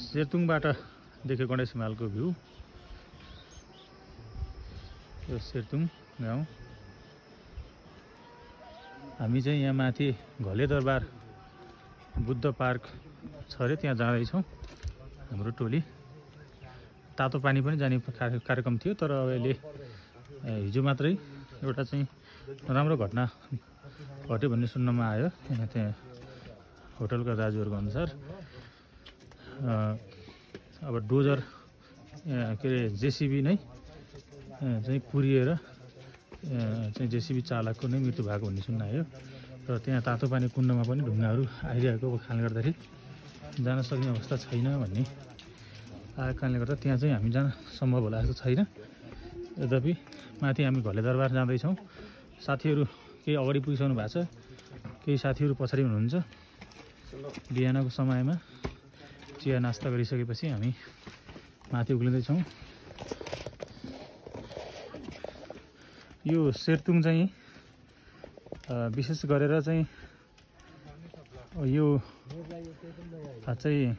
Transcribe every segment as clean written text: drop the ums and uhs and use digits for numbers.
सेर्तुङबाट देखेको गणेश हिमालको भ्यू। यो सेर्तुङ गाउँ। हामी चाहिँ यहाँ माथि घले दरबार बुद्ध पार्क छ अरे, त्यहाँ जाँदैछौँ हाम्रो टोली। तातो पानी पनि जाने कार्यक्रम थियो, तर अहिले हिजो मात्रै एउटा चाहिँ राम्रो घटना घट्यो भन्ने सुन्नमा आयो। त्यहाँ होटलका दाजुहरूको अनुसार अब डोजर के अरे जेसिबी नै चाहिँ पुरिएर चाहिँ जेसिबी चालकको नै मृत्यु भएको भन्ने सुन्न आयो। र त्यहाँ तातो पानी कुण्डमा पनि ढुङ्गाहरू आइरहेको कारणले गर्दाखेरि जान सक्ने अवस्था छैन भन्ने आएको कारणले गर्दा त्यहाँ चाहिँ हामी जान सम्भव होला जस्तो छैन। यद्यपि माथि हामी घले दरबार जाँदैछौँ। साथीहरू केही अगाडि पुगिसक्नु भएको छ, केही साथीहरू पछाडि हुनुहुन्छ। बिहानको समयमा चिया नास्ता गरिसकेपछि हामी माथि उक्लिँदैछौँ। यो सेर्तुङ चाहिँ विशेष गरेर चाहिँ यो चाहिँ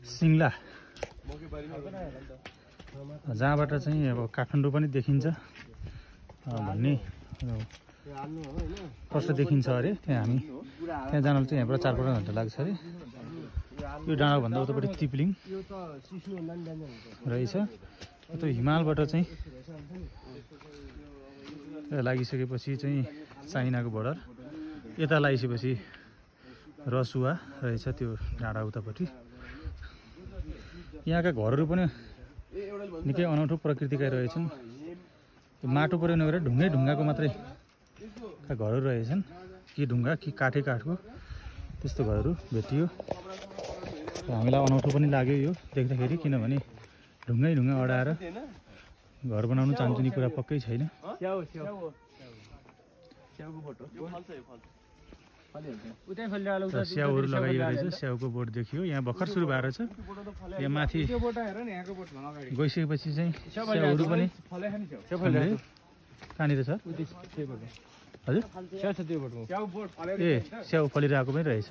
सिङ्ला जहाँबाट चाहिँ अब काठमाडौँ पनि देखिन्छ भन्ने प्रश्न देखिन्छ अरे। त्यहाँ जान चाहिँ यहाँबाट 4-5 घन्टा लाग्छ अरे। यो डाँडाभन्दा उतापट्टि तिप्लिङ रहेछ। त्यो हिमालबाट चाहिँ लागिसकेपछि चाहिँ चाइनाको बोर्डर, यता लागिसकेपछि रसुवा रहेछ त्यो डाँडा उतापट्टि। यहाँका घरहरू पनि निकै अनौठो प्रकृतिका रहेछन्। माटो प्रयोग नगरेर ढुङ्गाको मात्रै घरहरू रहेछन्, कि ढुङ्गा कि काठको त्यस्तो घरहरू भेटियो। हामीलाई अनौठो पनि लाग्यो यो देख्दाखेरि, किनभने ढुङ्गा अडाएर घर बनाउनु चाहन्छु नि कुरा पक्कै छैन। स्याउहरू लगाइएको रहेछ, स्याउको बोट देखियो। यहाँ भर्खर सुरु भएर छ। यहाँ माथि गइसकेपछि चाहिँ स्याउहरू पनि कहाँनिर छ हजुर? ए स्याउ फलिरहेको पनि रहेछ।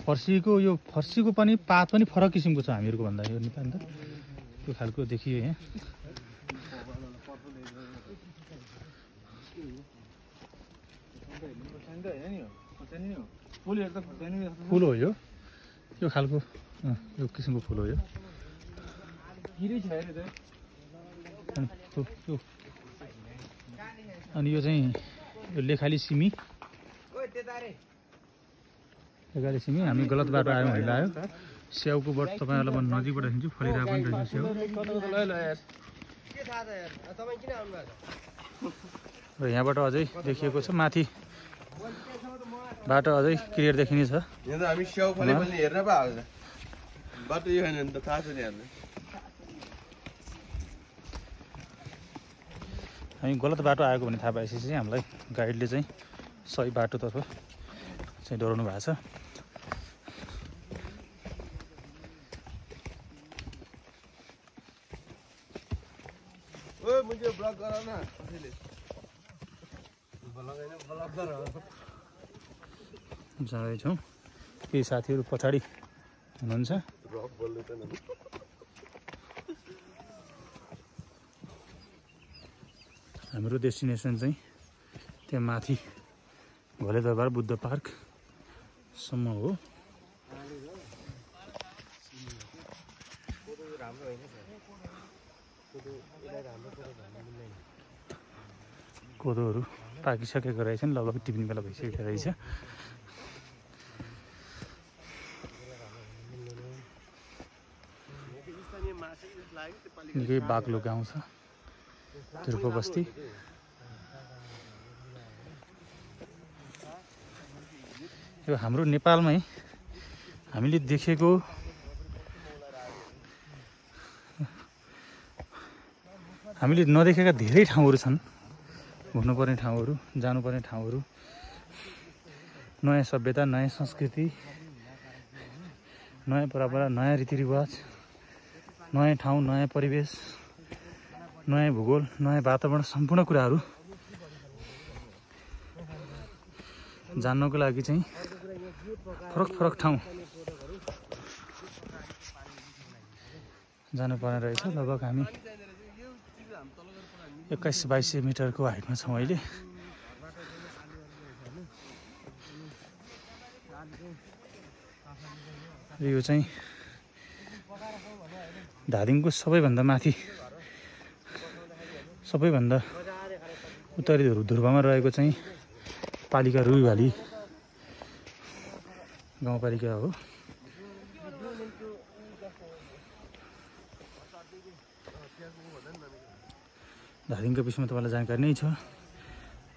फर्सीको पनि पात पनि फरक किसिमको छ हामीहरूको भन्दा। यो नितान्त त्यो खालको देखियो यहाँ। फुल हो यो खालको, यो किसिमको फुल हो यो। अनि यो चाहिँ यो लेखाली सिमी। हामी गलत बाटो आयौँ भने आयो। स्याउको बोट तपाईँहरूलाई म नजिकबाट दिन्छु, फलिरहेको पनि रहेछ स्याउ। र यहाँबाट अझै देखिएको छ, माथि बाटो अझै क्लियर देखिने छ। हामी स्याउ फलेपछि हेर्न पो हाल्छ बाटो यो हैन नि त, थाहा छैन हेर्न। हामी गलत बाटो आएको भने थाहा पाएपछि चाहिँ हामीलाई गाइडले चाहिँ सही बाटोतर्फ चाहिँ डराउनु भएको छ। जाँदैछौँ। केही साथीहरू पछाडि हुनुहुन्छ। हाम्रो डेस्टिनेसन चाहिँ त्यहाँ माथि घले दरबार बुद्ध पार्कसम्म हो। कोदोहरू पाकिसकेको रहेछन्, लगभग टिप्ने बेला भइसकेको रहेछ। निकै बाक्लो गाउँ छ तिर्को बस्ती। यो हाम्रो नेपालमै हामीले देखेको हामीले नदेखेका धेरै ठाउँहरू छन्। घुम्नुपर्ने ठाउँहरू, जानुपर्ने ठाउँहरू, नयाँ सभ्यता, नयाँ संस्कृति, नयाँ परम्परा, नयाँ रीतिरिवाज, नयाँ ठाउँ, नयाँ परिवेश, नयाँ भूगोल, नयाँ वातावरण, सम्पूर्ण कुराहरू जान्नको लागि चाहिँ फरक फरक ठाउँ जानुपर्ने रहेछ। लगभग हामी 2100-2200 मिटरको हाइटमा छौँ अहिले। र यो चाहिँ धादिङको सबैभन्दा माथि, सबैभन्दा उत्तरी ध्रुवमा रहेको चाहिँ पालिका रुईभाली गाउँपालिका हो। धादिङको विषयमा तपाईँलाई जानकारी नै छ।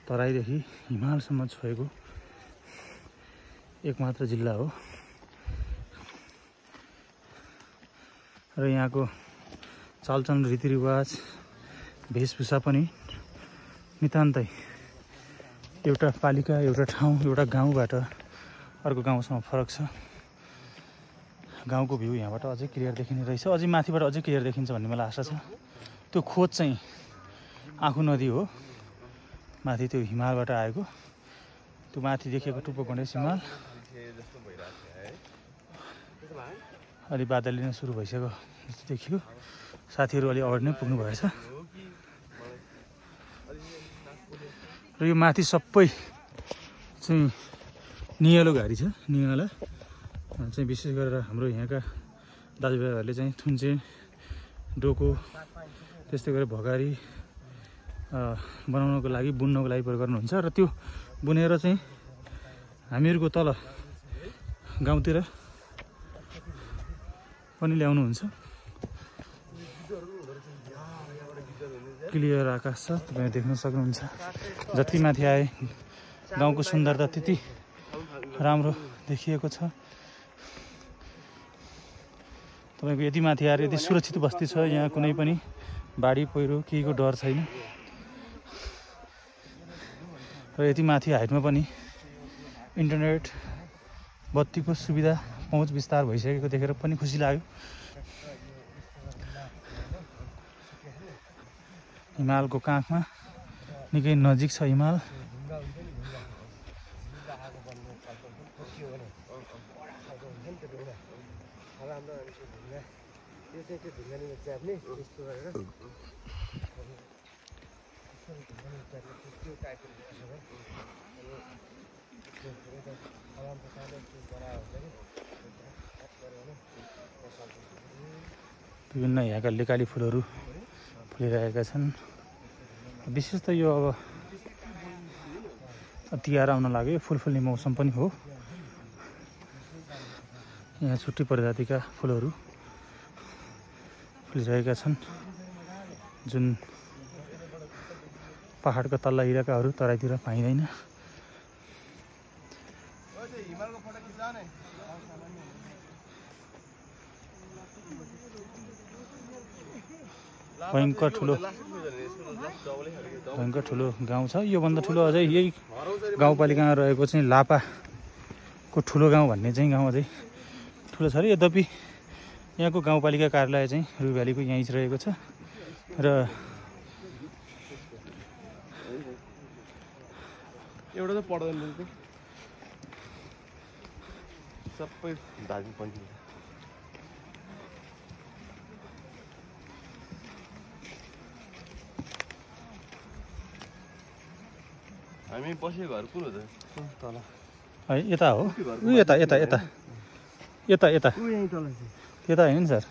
तराईदेखि हिमालसम्म छोएको एकमात्र जिल्ला हो र यहाँको चालचलन, रीतिरिवाज, वेशभूषा पनि नितान्तै एउटा पालिका, एउटा ठाउँ, एउटा गाउँबाट अर्को गाउँसम्म फरक छ। गाउँको भ्यू यहाँबाट अझै क्लियर देखिने रहेछ, अझै माथिबाट अझै क्लियर देखिन्छ भन्ने मलाई आशा छ। त्यो खोज चाहिँ आँखु नदी हो, माथि त्यो हिमालबाट आएको। त्यो माथि देखेको टुप्पो गणेश हिमाल अलि बादल लिन सुरु भइसक्यो जस्तो देखियो। साथीहरू अलि अगाडि नै पुग्नु भएछ र यो माथि सबै चाहिँ नियालो घारी छ। नियाला चाहिँ विशेष गरेर हाम्रो यहाँका दाजुभाइहरूले चाहिँ थुन्चे, डोको, त्यस्तै गरेर भगारी बनाउनको लागि, बुन्नको लागि प्रयोग गर्नुहुन्छ र त्यो बुनेर चाहिँ हामीहरूको तल गाउँतिर पनि ल्याउनुहुन्छ। क्लियर आकाश छ, तपाईँ देख्न सक्नुहुन्छ। जति माथि आए गाउँको सुन्दरता त्यति राम्रो देखिएको छ। तपाईँको यति माथि आएर यति सुरक्षित बस्ती छ, यहाँ कुनै पनि बाढी पहिरो केहीको डर छैन र यति माथि हाइटमा पनि इन्टरनेट, बत्तीको सुविधा, पहुँच विस्तार भइसकेको देखेर पनि खुसी लाग्यो। हिमालको काखमा निकै नजिक छ हिमाल। विभिन्न यहाँका लेकाली फुलहरू फुलिरहेका छन्। विशेष त यो अब तिहार आउन लाग्यो, फुल फुल्ने मौसम पनि हो। यहाँ छुट्टै प्रजातिका फुलहरू फुलिरहेका छन्, जुन पहाडका तल्ला इलाकाहरू तराईतिर पाइँदैन। भयङ्कर ठुलो गाउँ छ। योभन्दा ठुलो अझै यही गाउँपालिकामा रहेको चाहिँ लापाको ठुलो गाउँ भन्ने चाहिँ गाउँ अझै ठुलो छ अरे। यद्यपि यहाँको गाउँपालिका कार्यालय चाहिँ रुईभालीको यहीँ रहेको छ र एउटा त पढ्दैन सबै दार्जिलिङ पनि। हामी बसेको घर कुन हो त? तल है यता हो। उ यता यता यता यता यता यता होइन नि सर,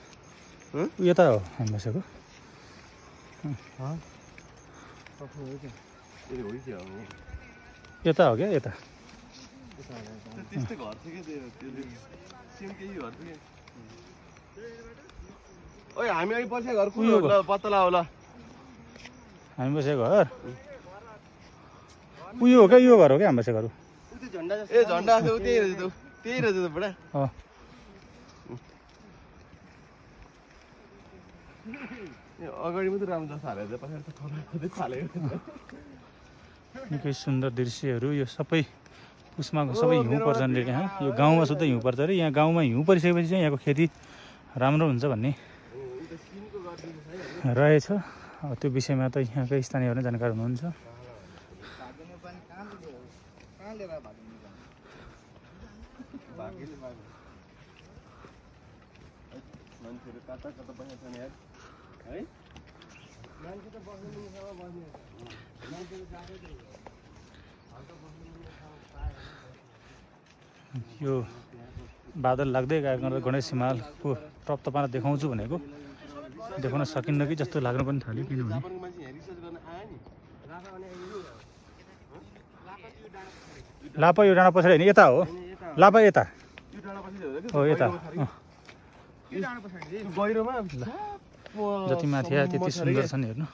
उ यता हो हामी बसेको। यता हो क्या? यता त्यस्तै घर थियो क्या, त्यो सेम केही घर थियो क्या। ओइ हामी अघि बसेको घर कुन हो ल? पत्ता लगाऊ ल। हामी बसेको घर उयो हो क्या? यो घर हो क्या हामी बसेको घर? ए झन्डा थियो त्यही रहेछ त, त्यही रहेछ त बुढा। अगाडि मात्रै राम्रो जस्तो हालेको थियो, पछाडि त खराब थालेको। निकै सुन्दर दृश्यहरू। यो सबै पुसमा सबै हिउँ पर्छ नि यहाँ। यो गाउँमा शुद्ध हिउँ पर्छ अरे। यहाँ गाउँमा हिउँ परिसकेपछि चाहिँ यहाँको खेती राम्रो हुन्छ भन्ने रहेछ। अब त्यो विषयमा त यहाँकै स्थानीयहरू नै जानकार हुनुहुन्छ। यो बादल लाग्दै गएको गणेश हिमालको टप तपाईँलाई देखाउँछु भनेको देखाउन सकिन्न कि जस्तो लाग्न पनि थाल्यो। किनभने लापा यो डाँडा पछाडि होइन, यता हो लापा, यता हो, यता जति माथि आयो त्यति सुन्दर छ नि हेर्नु।